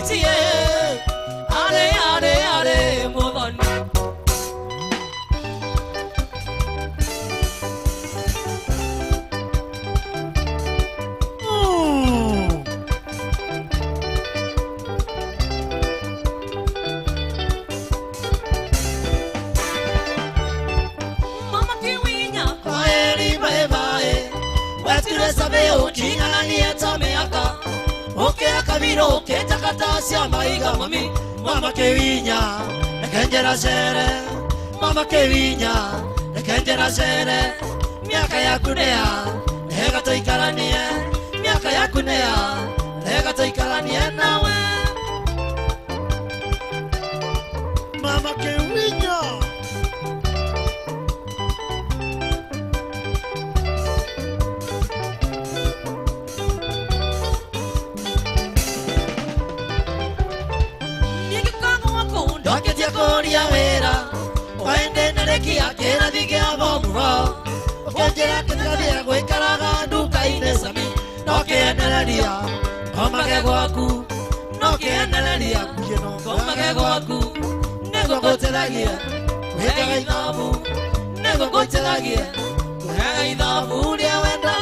Sweetie are are are modon Mama kiwinya Kwaheri bye bye Wetire sabe ujing'ang'anie ta mĩaka Ũkĩa kabiro ũkĩnjakata cia maiga mami Mama kĩwinya reke njĩra cere Mama kĩwinya reke njĩra cere Mĩaka yaku nĩya rega tũikaranie Mĩaka yaku nĩya rega tũikaranie nawe Mama kĩwinya Ndoketie kũria wĩra Waende ndarĩkia kĩrathi kĩa form four Ũkĩnjĩra kĩtikathie gũikaraga nduka-inĩ Sami Ndokĩenereria ngomage gwaku Ndokĩenereria ngomage gwaku Nĩguo ngũteithagie gwĩkaga ithabu Nĩguo ngũteithagie gwĩkaga ithabu ũrĩa wenda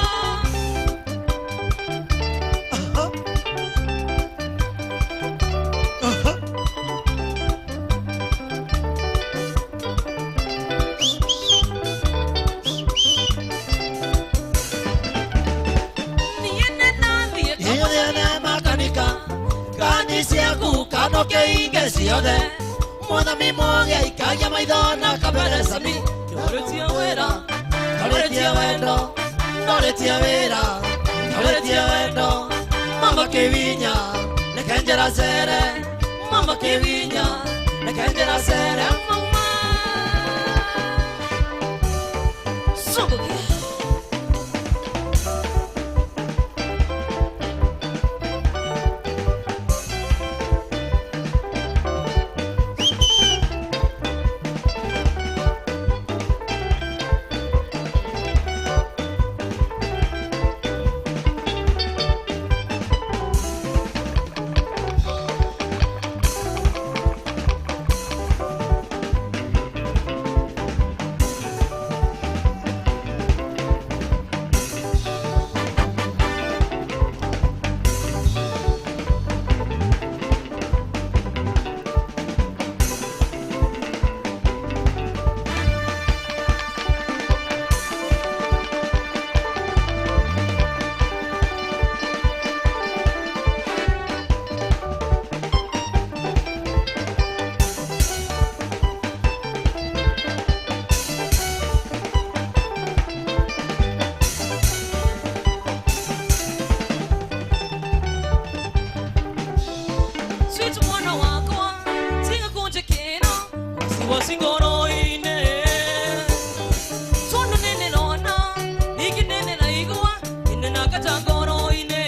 Ciaku kano kĩinge ciothe Mwathani mũgĩ aikagia maitho na kabere Sami Ndorĩtie wĩra ndorĩtie wendo ndorĩtie wĩra ndorĩtie wendo Mama kĩwinya reke njĩra cere Mama kĩwinya reke njĩra cere mama Sogoge Sweet mwana wakwa tiga kunjekera wasiwasi ngoro-inĩ Tondũ nĩndĩrona ningĩ nĩndĩraigua nĩndĩnakata ngoro-inĩ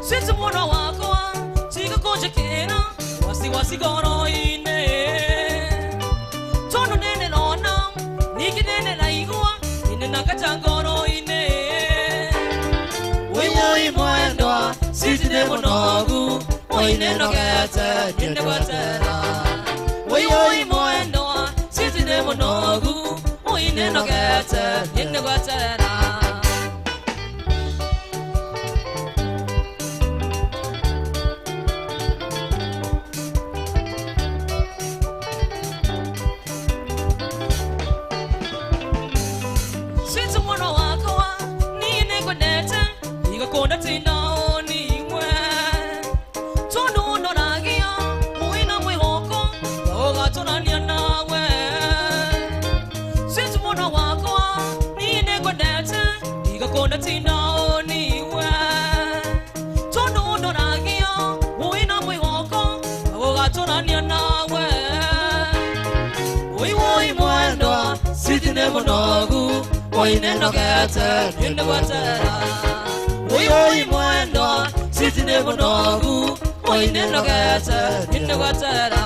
Sweet mwana wakwa tiga kunjekera wasiwasi ngoro-inĩ Tondũ nĩndĩrona ningĩ nĩndĩraigua nĩndĩnakata ngoro-inĩ Wĩyũi mwendwa Sweet nĩ mũnogu Oinenogete nĩndĩgwetera Wĩyũi mwendwa Sweet nĩ mũnogu Oinenogete nĩndĩgwetera Sweet mwana wakwa niĩ nĩngwendete igakũnda tinao niwe Tondũ ndoragia wĩna mwĩhoko ũgatũrania nawe Sweet mwana wakwa niĩ nĩngwendete igakũnda tinao niwe Tondũ ndoragia wĩna mwĩhoko ũgatũrania nawe Wĩyũi mwendwa Sweet nĩ mũnogu Oinenogete nĩndĩgwetera Wĩyũi mwendwa Sweet nĩ mũnogu Oinenogete nĩndĩgwetera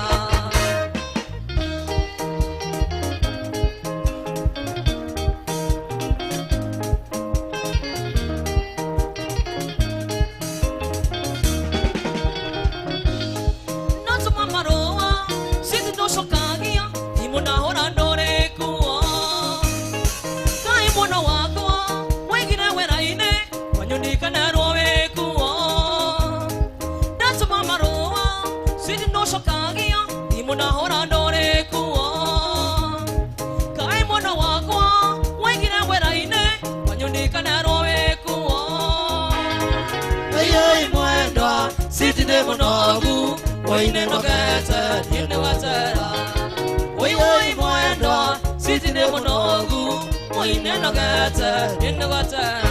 Sitine munogu Oine nogete Nine watera Oi oi mwendwa Sitine munogu Oine nogete Nine watera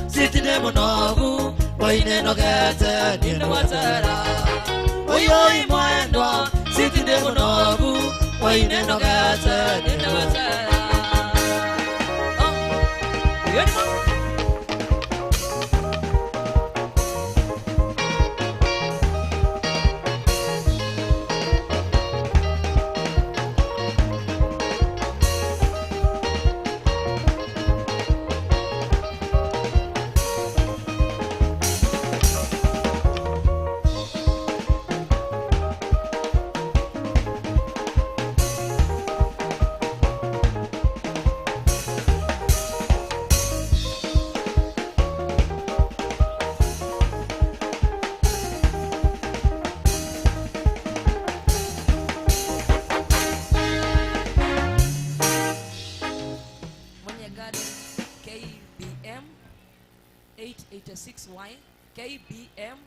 Sitine munogu Oine nogete Nine watera Oi oi mwendwa Sitine munogu Oine nogete Nine watera Oh, yeah. 886Y KBM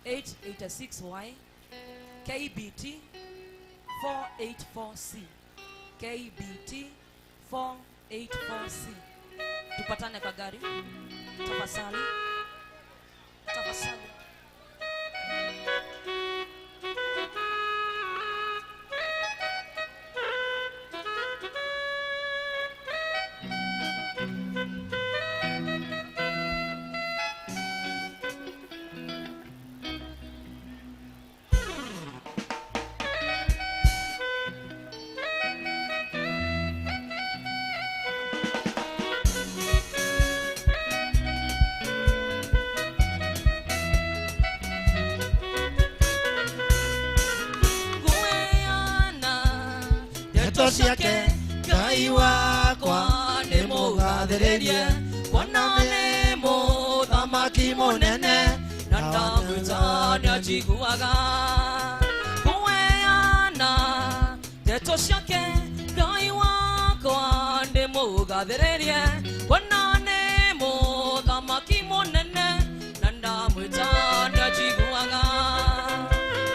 886Y KBT 484C KBT 484C. Tupatane kwa gari. Tafasali. Tafasali. Ciake Ngai wakwa nĩ mũgathĩrĩrie kuona nĩ mũthamaki mũnene na ndamwĩta nĩanjiguaga kũheana ndeto ciake Ngai wakwa nĩ mũgathĩrĩrie kuona nĩ mũthamaki mũnene na ndamwĩta nĩanjiguaga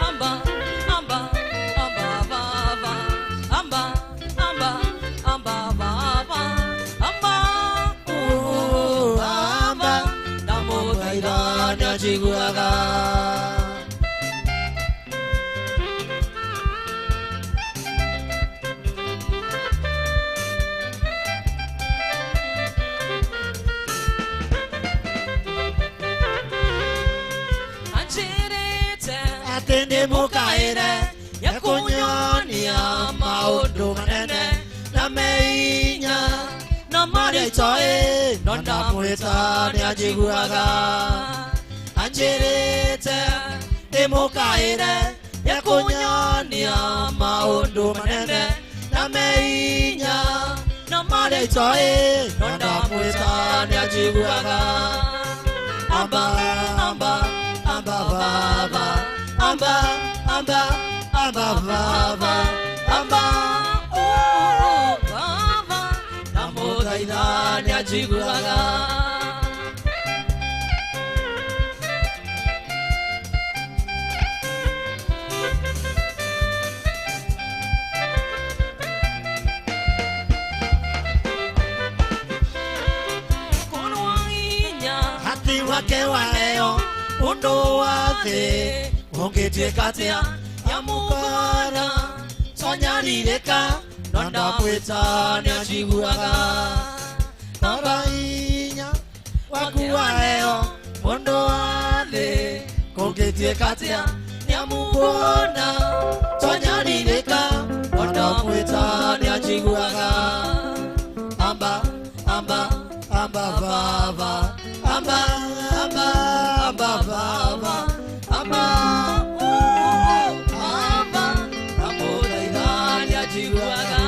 amba amba amba baba amba amba amba baba amba oh amba ndamũthaitha nĩanjiguaga anjĩrĩte atĩ ndĩmũkaĩre nĩekũnyonia maũndũ manene na meinya na marĩa itoĩ no ndamwĩta nĩanjiguaga anjĩrĩte ndĩmũkaĩre nĩekũnyonia maũndũ manene na meinya na marĩa itoĩ no ndamwĩta nĩanjiguaga amba amba amba baba amba amba amba baba amba oh baba ndamũthaitha nĩanjiguaga Hati wake waeo undu wa thĩ ũngĩtuĩka atĩa nyamũkora tonyarirĩka no ndamwĩta nĩanjiguaga amba inya waku waheo ũndũ wa thĩ kũngĩtuĩka atĩa Nĩamukuona twanyarirĩka ona mwĩta nĩanjiguaga. Amba amba amba baba amba amba amba baba amba amba ndamũthaitha nĩanjiguaga.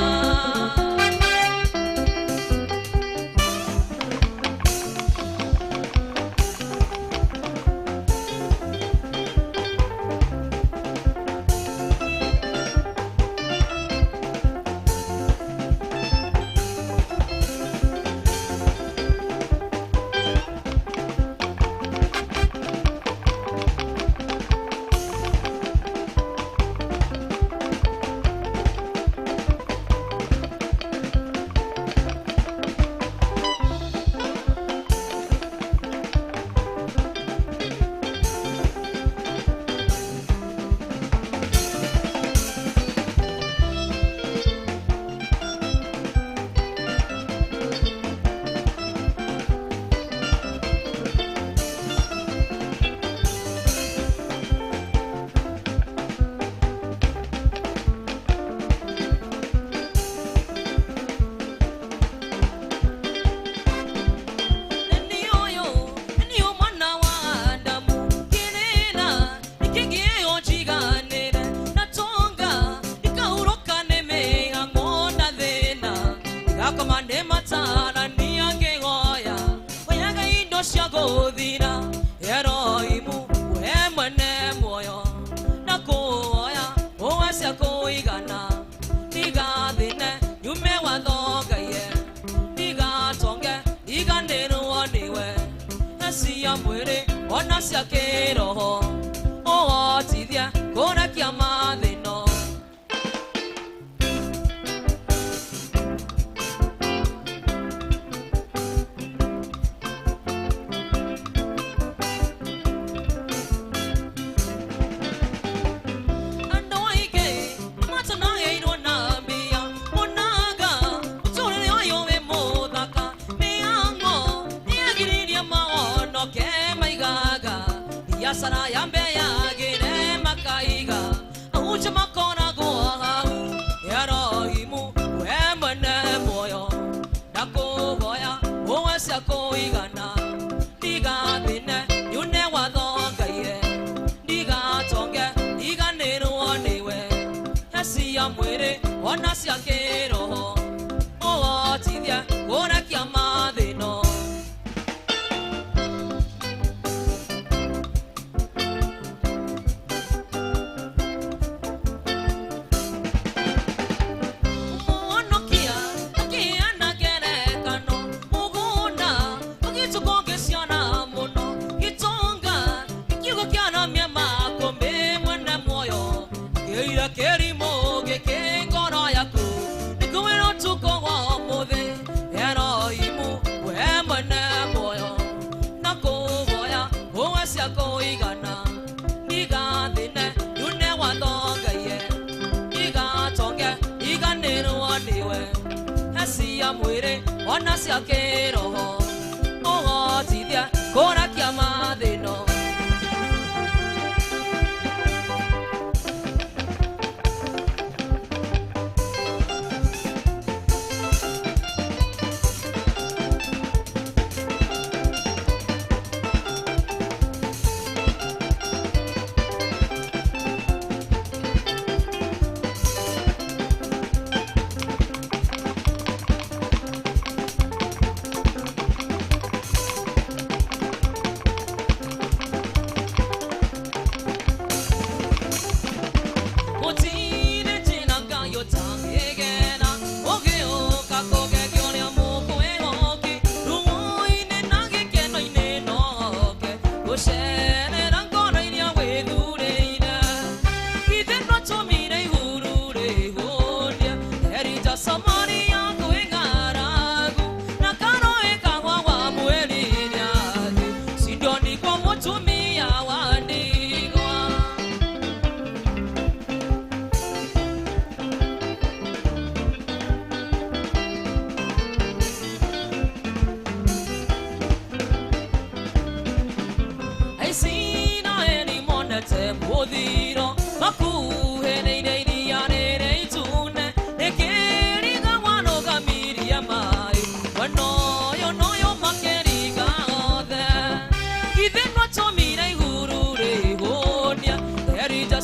Muthiro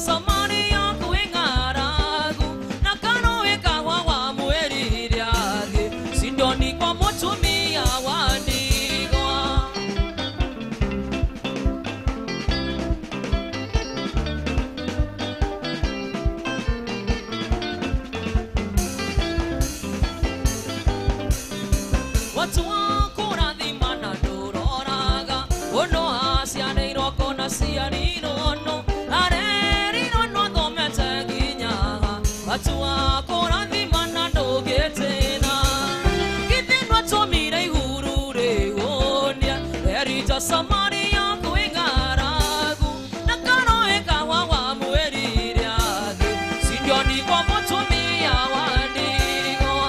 Samaria kwĩ ng'aragu na karũĩ kahwa wa mweri rĩathĩ Sidoni kwa mũtumia wa ndigwa. Watu wakũrathima na ndũroraga ũno aciarĩirwo kũna ciarirwo nũ arerirwo no athomete nginya haha. Watu wakũrathima na ndũngĩtĩna githĩ ndwatũmire iguru rĩhũnia erita Samaria kwĩ ng'aragu na karũĩ kahwa wa mweri rĩathĩ Sidoni kwa mũtumia wa ndigwa.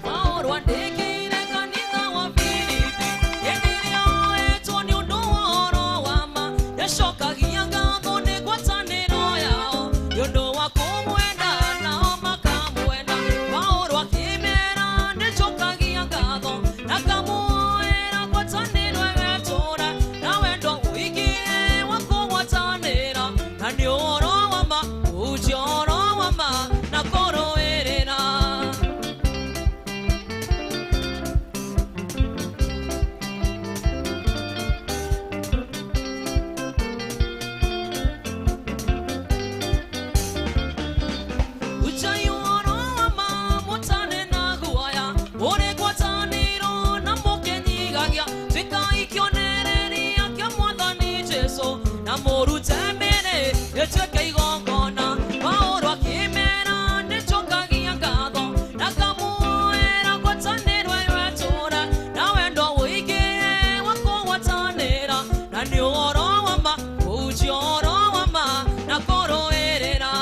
Paũlũ andĩkĩire kanitha wa Filipi hĩndĩ ĩrĩa oetwo nĩ ũndũ wa ũhoro wa ma nĩacokagia ngatho nĩ ngwatanĩro yao nĩ ũndũ wa kũmwenda nao makamwenda. Paũlũ akĩmera nĩnjokagia ngatho na ngamuoera ngwatanĩro ĩgetũũra na wendo ũingĩhe wa kũgwatanĩra na nĩ ũhoro wa ma kũhunjia ũhoro wa ma na kũrũĩrĩra. Ujai ũhoro wa ma mũtane na guoya ũrĩ ngwatanĩro na mũkĩnyigagia tuĩkai kĩonereria kĩa mwathani Jesũ na mũrute mĩĩrĩ ĩtuĩke igongona. Paũlũ akĩmera nĩnjokagia ngatho na ngamuoera ngwatanĩro ĩyo ĩtũũre na wendo ũingĩhe wa kũgwatanĩra na nĩ ũhoro wa ma kũhunjia ũhoro wa ma na kũrũĩrĩra.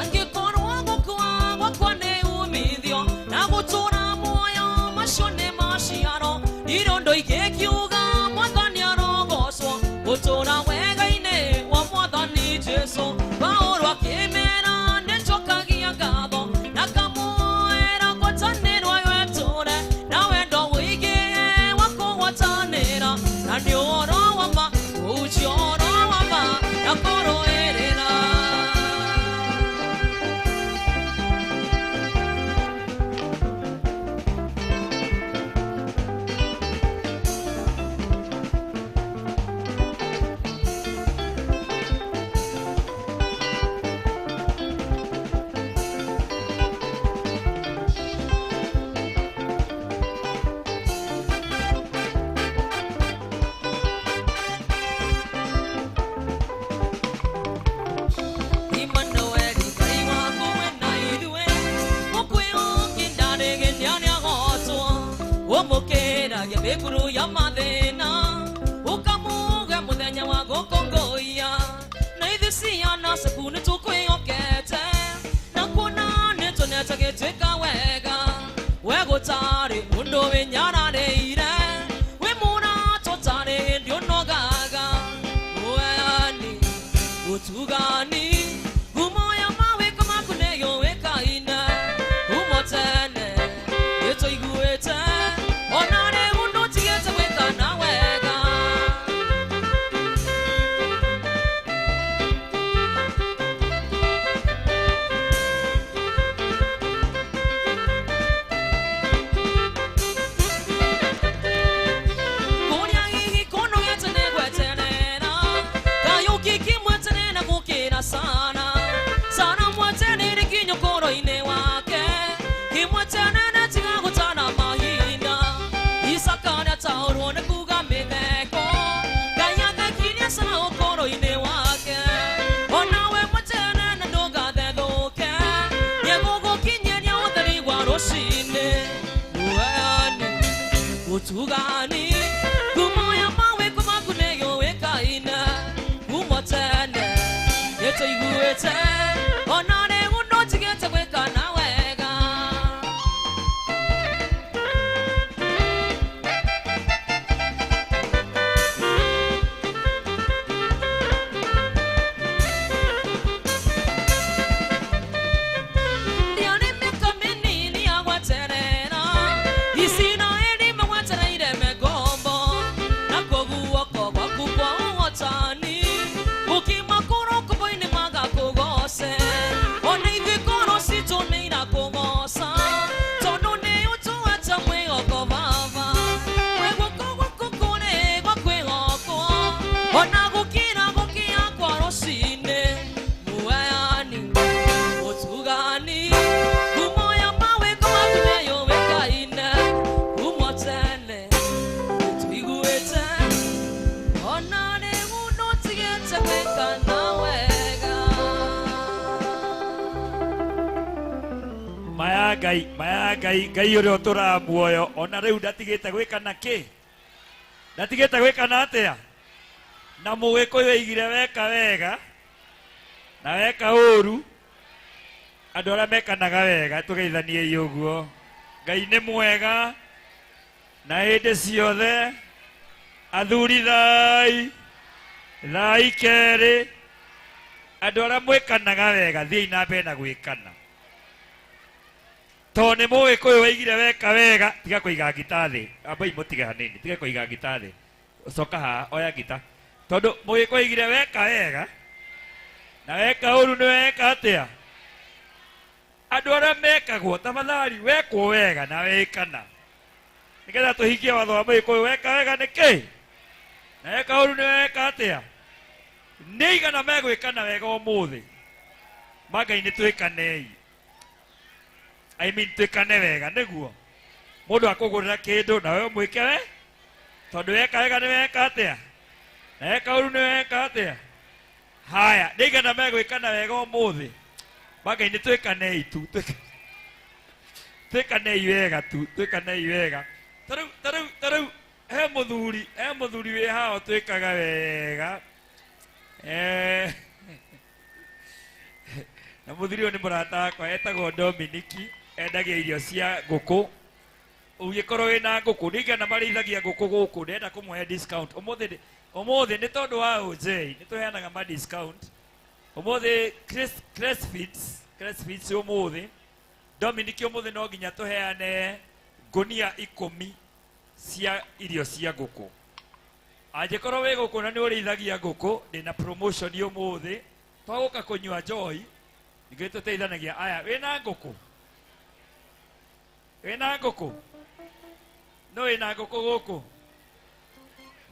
Angĩkorwo gũkua gwakwa nĩ umithio na gũtũũra muoyo macio nĩ maciaro irondo ingĩkiuga mwathani arogocwo gũtũũra wega-inĩ wa mwathani Jesũ. Paũlũ akĩmera nĩnjokagia ngatho na ngamuoera ngwatanĩro ĩyo ĩtũũre na wendo ũingĩhe wa kũgwatanĩra na nĩ ũhoro wa ma kũhunjia ũhoro wa ma na kũrũĩrĩra. Immanueli Ngai waku wĩna ithuĩ mũkwĩũkinda rĩgĩnia nĩagotwo ũmũkĩragia mĩkuru ya mathĩna ũkamũge mũthenya wa gũkũngũiya na ithuĩ ciana ciaku nĩtũkwĩhokete na kuona nĩtũnete gĩtuĩka wega we gũtarĩ ũndũ wĩnyararĩire wĩ mũratũ tarĩ hĩndĩ ũnogaga weani ũtugani ngumo ya mawĩko maku nĩyũĩkaine kuma tene nĩtũiguĩte ona rĩu ndũtigĩte gwĩka na wega. Kũrĩa hihi kũnogete nĩ gweterera kayũki kĩmwe tene na gũkĩra. Utugani ngumo ya mawĩko maku nĩyũĩkaine kuma tene nĩtũiguĩte ona rĩu ndũtigĩte gwĩka na wega. Ndiarĩ mĩaka mĩnini ya gweterera Isiraeli magwetereire me ngombo nakuo guoko gwaku kwa ũhotani ũkĩmakũrwo ngombo-inĩ magakũgoce ona ithuĩ ngoro citũ nĩirakũgoca tondũ nĩũtũhete mwĩhoko baba kwĩ guoko gwaku kũrĩ gwa kwĩhokwo ona gũkĩra gũkĩa kwa rũcinĩ muoyani ũtugani ngumo ya mawĩko maku nĩyũĩkaine kuma tene nĩtũiguĩte ona rĩu ndũtigĩte gwĩka na wega. Maya Ngai, maya Ngai, Ngai ũrĩa ũtũraga muoyo ona rĩu ndatigĩte gwĩka na kĩ? Ndatigĩte gwĩka na atĩa? Na mũgĩkũyũ aigire weka wega na weka ũru, andũ arĩa mekanaga wega tũgeithaniei ũguo. Ngai nĩ mwega na hĩndĩ ciothe. Athuri thai, thai kerĩ. Andũ arĩa mwĩkanaga wega thiĩi na mbere na gwĩkana tondũ nĩ mũgĩkũyũ waigire weka wega. Tiga kũiga ngita thĩ, ambai mũtige hanini, tiga kũiga ngita thĩ, coka haha oya ngita, tondũ mũgĩkũyũ aigire weka wega na weka ũru nĩ weka atĩa. Andũ arĩa mekagwo tafadhali wekwo wega na wĩkana nĩgetha tũhingie watho wa mũgĩkũyũ weka wega nĩ kĩ na weka ũru nĩ weka atĩa. Nĩ igana megwĩkana wega ũmũthĩ ma Ngai nĩ twĩkanei, I mean twĩkane wega nĩguo mũndũ akũgũrĩra kĩndũ nawe ũmwĩke we, tondũ weka wega nĩ weka atĩa na weka ũru nĩ weka atĩa. Haya, nĩ igana megwĩkana wega ũmũthĩ ma Ngai nĩ twĩkanei tu, twĩkanei wega tu, twĩkanei wega. Tarĩu tarĩu tarĩu he mũthuri, he mũthuri wĩ haha twĩkaga wega. Na mũthuri ũyũ nĩ mũrata wakwa etagwo Dominiki, endagia irio cia ngũkũ. Ũngĩkorwo wĩna ngũkũ, nĩ igana marĩithagia ngũkũ gũkũ, ndĩrenda kũmũhe discount ũmũthĩ. Ũmũthĩ nĩ tondũ wa OJ nĩ tũheanaga ma discount ũmũthĩ. Chris Feeds, Chris Feeds ũmũthĩ, Dominiki ũmũthĩ no nginya tũheane ngũnia 10 cia irio cia ngũkũ. Angĩkorwo wĩ gũkũ na nĩ ũrĩithagia ngũkũ, ndĩna promotion ũmũthĩ. Twagũka kũnyua njohi ningĩ tũteithanagia. Aya, wĩna ngũkũ, wĩna ngũkũ, no wĩna ngũkũ gũkũ?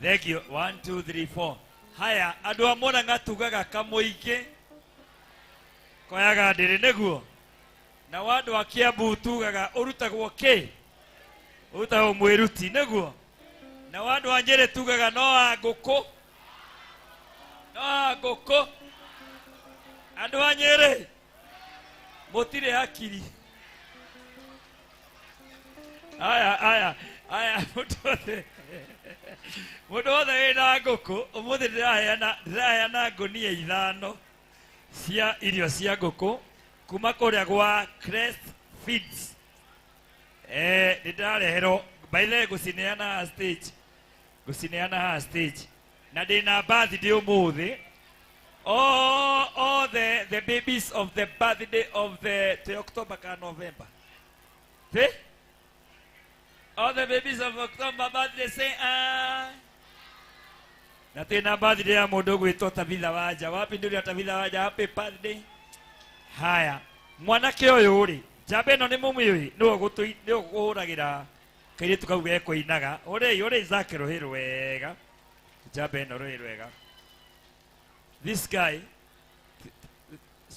Thank you. 1 2 3 4. Haya, andũ a Murang'a tugaga kamũingĩ koyaga ndĩrĩ nĩguo, na andũ a Kiambu tugaga ũrutagwo kĩ? Ũrutagwo mwĩruti nĩguo, na andũ a Nyĩrĩ tugaga no a ngũkũ, no a ngũkũ. Andũ a Nyĩrĩ mũtirĩ hakiri. Aya aya aya, mũndũ wothe, mũndũ wothe wĩna ngũkũ ũmũthĩ ndĩraheana, ndĩraheana ngũnia 5 cia irio cia ngũkũ kuma kũrĩa gwa Crest Feeds. Nĩ ndĩrareherwo by the way, ngũcineana haha stage, ngũcineana haha stage, na ndĩna birthday ũmũthĩ. All the babies of the birthday of the October ka November, the all the babies of October birthday say ah. Na twĩna birthday ya mũndũ ũgwĩtwo Tabitha Wanja. Wapi ndũrĩa Tabitha Wanja? Happy birthday. Haya, mwanake ũyũ rĩ, njamba ĩno nĩ mũmĩũĩ, nĩwe nĩwe ũkũhũragĩra kairĩtu kau gekũinaga. Ũrĩi ũrĩi zake rũhĩ rwega, njamba ĩno rũhĩ rwega. This guy,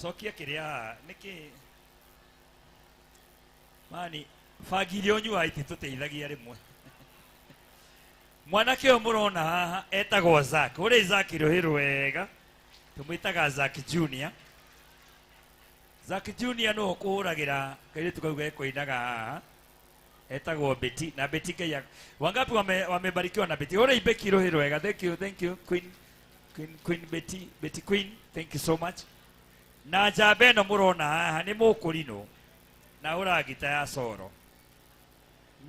cokia kĩrĩa haha nĩkĩ mani bangi iria ũnyuaga ititũteithagia rĩmwe. Mwanake ũyũ mũrona haha etagwo Zack. Ũrĩ Zack rũhĩ rwega, tũmwĩtaga Zack Junior. Zack Junior nĩwe ũkũhũragĩra kairĩtu kau gekũinaga haha. Etagwo Betty na Betty Ngai wangapi wamebarikiwa na Betty? Ore ibeki rohe wega. Thank you, thank you Queen, Queen, Queen Betty, Betty Queen, thank you so much. Na njamba ĩno mũrona haha nĩ mũkũrinũ na ũragita ya coro.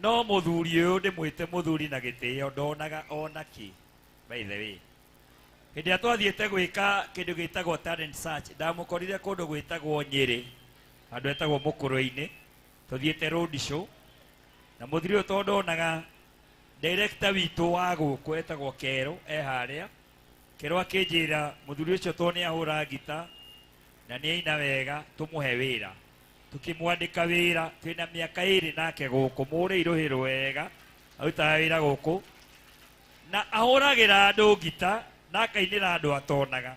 No mũthuri ũyũ ndĩmwĩte mũthuri na gĩtĩo ndonaga ona kĩ. By the way, hĩndĩ ĩrĩa twathiĩte gwĩka kĩndũ gĩtagwo talent search, ndamũkorire kũndũ gwĩtagwo Nyĩrĩ, handũ etagwo Mũkũrwe-inĩ, tũthiĩte road show. Na mũthuri ũyũ tondũ ndonaga, director witũ wa gũkũ etagwo Kero, e harĩa. Kero akĩnjĩra mũthuri ũcio tondũ nĩ ahũra ngita na nĩ aina wega, tũmũhe wĩra. Tukĩmwandĩka wĩra, twĩna mĩaka ĩrĩ nake gũkũ, mũrĩ irũhĩ wega, arutaga wĩra gũkũ. Na ahũragĩra andũ ngita na akainĩra andũ atonaga.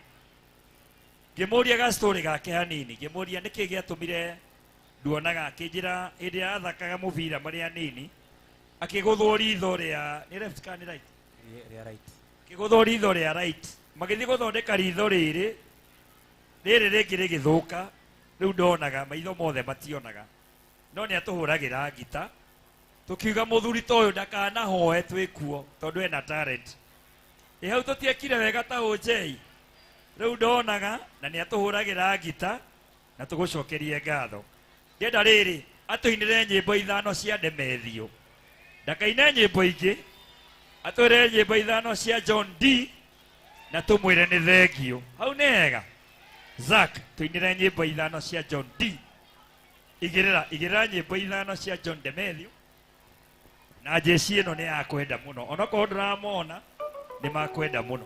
Ngĩmũria ga story gake hanini, ngĩmũria nĩkĩ gĩatũmire nduonaga, akĩnjĩra hĩndĩ ĩrĩa athakaga mũbira marĩ anini, akĩgũthwo ritho rĩa, nĩ left kana nĩ right? Rĩa right. Akĩgũthwo ritho rĩa right. Magĩthiĩ gũthondeka ritho rĩrĩ, rĩrĩ rĩngĩ rĩgĩthũka, rĩu ndonaga, maitho mothe mationaga. No nĩ atũhũragĩra ngita, tũkiuga mũthuri ta ũyũ ndakanahoe twĩkuo, tondũ ena talent. Ĩ hau tũtiekire wega ta ũnjei. Rĩu ndonaga, na nĩ atũhũragĩra ngita, na tũgũcokerie ngatho. Ndĩrenda rĩrĩ, atũinĩre nyĩmbo ithano cia Ndemethio. Ndakaine nyĩmbo ingĩ, atwĩre nyĩmbo ithano cia John D, na tũmwĩre nĩ thengio. Hau nĩ hega. Zack, tũinĩre nyĩmbo ithano cia John D. Igĩrĩra, igĩrĩra nyĩmbo ithano cia John Ndemethio. Na jeshi ĩno nĩ ya kwenda mũno. Onokorwo ndũramona, nĩ makwenda mũno.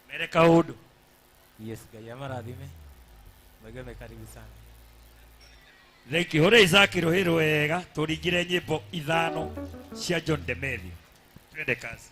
Mere kaũndũ. Yes, Ngai amarathime. Mwege karibu sana. Thank you. Hũra Isaac rũhĩ rwega, tũringire nyĩmbo ithano cia John Ndemethio. Twende kazi.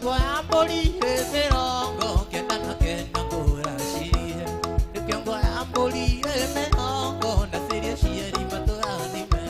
Nĩkĩongo ya mbũri ĩ 99 ngũracirie. Nĩkĩongo ya mbũri ĩ mĩrongo ndacirie cieri matũrathime.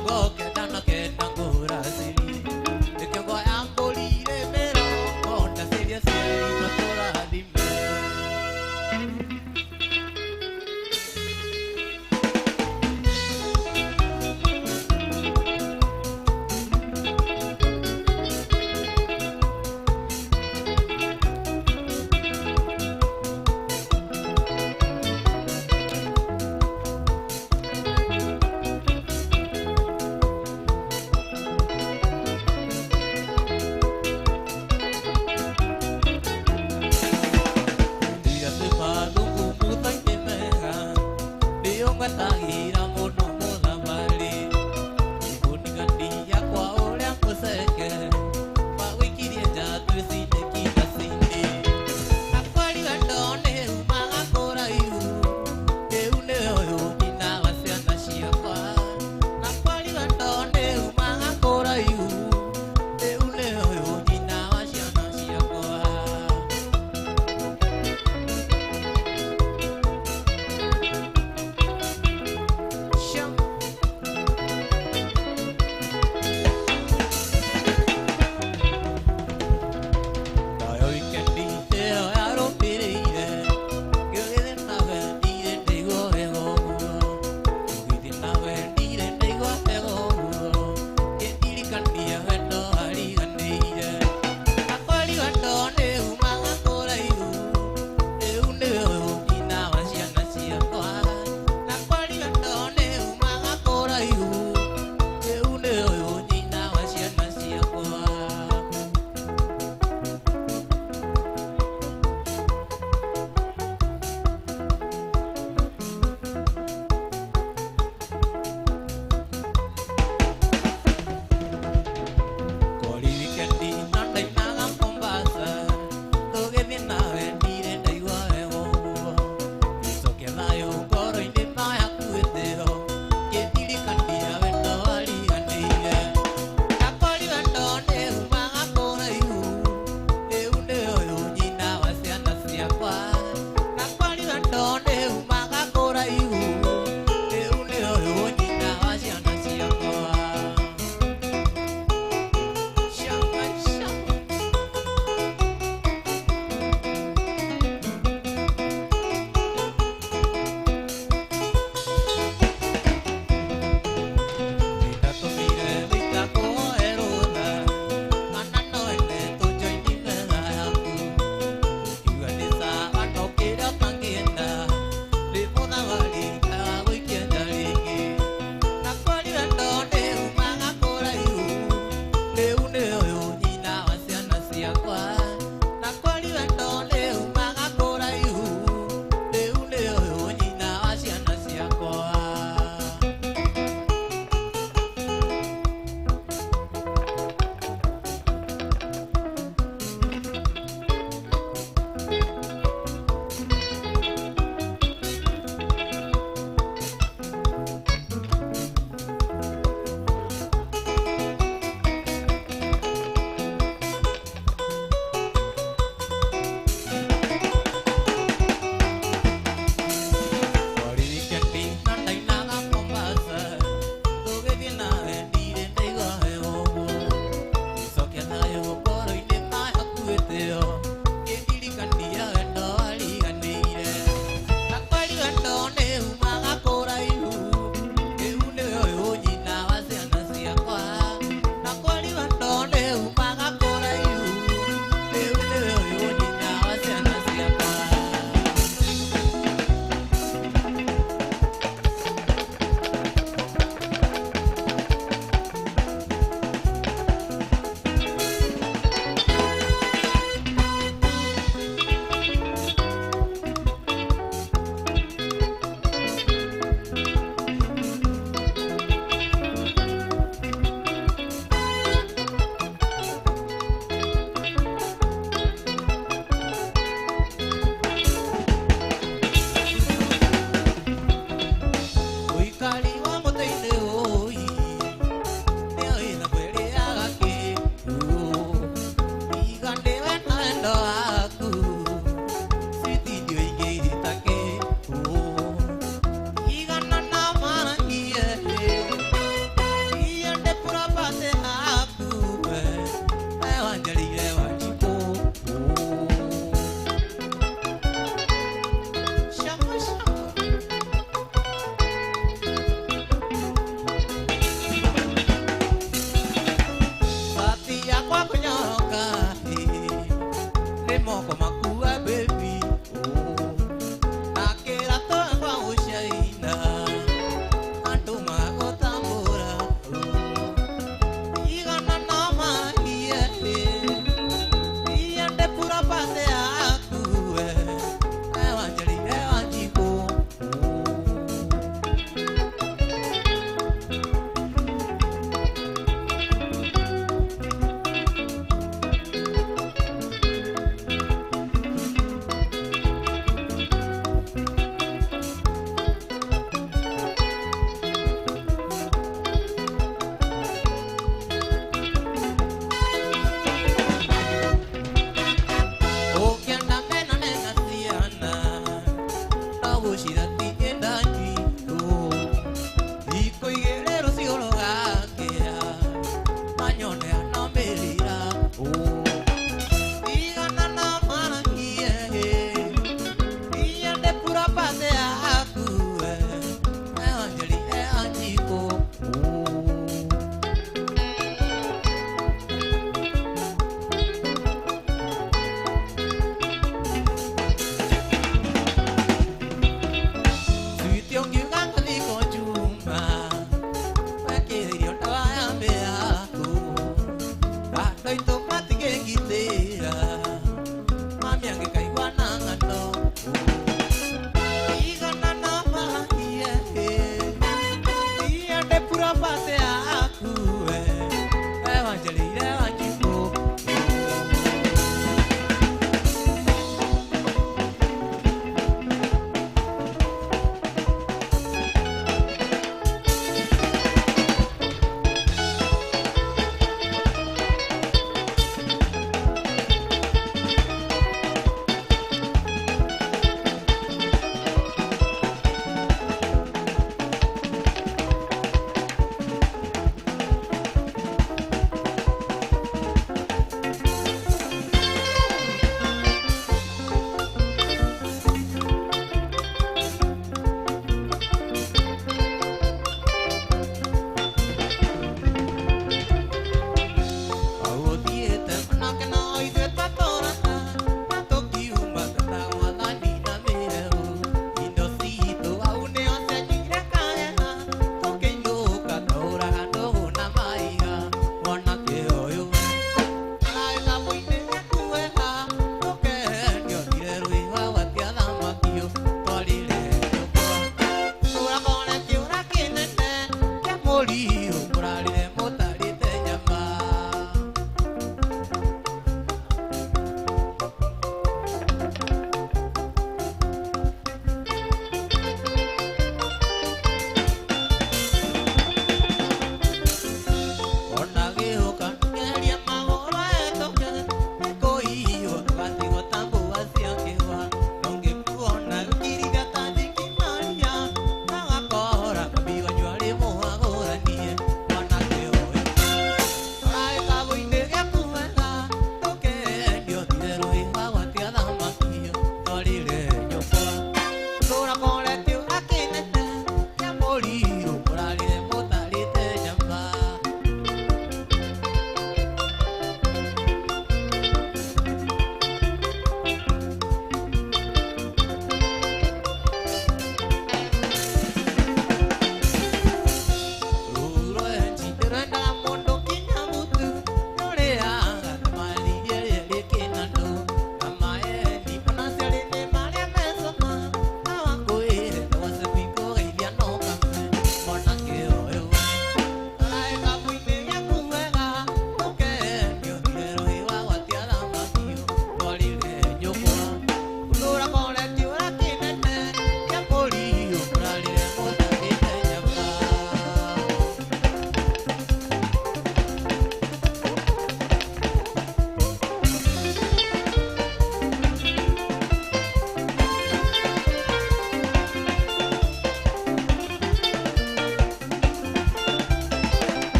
99 ngũracirie. Nĩkĩongo ya mbũri ĩ mĩrongo ndacirie cieri matũrathime.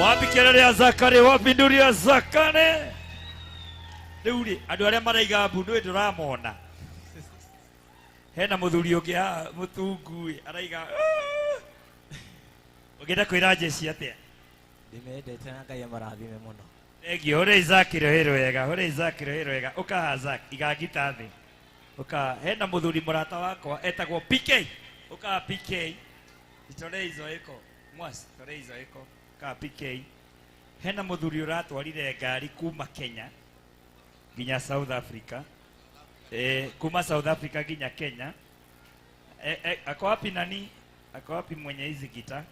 Wapi kelele ya Zakare, wapi nduri ya Zakare? Rĩu rĩ, andũ arĩa maraiga mbu nĩ ndũramona. Hena mũthuri ũngĩ haha mũtungu ĩ, araiga ũngĩenda kwĩra jeshi atĩa? Ndĩmendete na Ngai amarathime mũno. Thengiũ, hũra Isaac rũhĩ rwega, hũra Isaac rũhĩ rwega. Ũka haha Zack, iga ngita thĩ. Ũka, hena mũthuri mũrata wakwa etagwo PK. Ũka haha PK. Itore izo ĩko. Mwas, tore izo ĩko. Ũka PK. Hena mũthuri ũratwarire ngari kuma Kenya nginya South Africa. Kuma South Africa nginya Kenya. Ako wapi nani? Ako wapi mwenye hizi gita?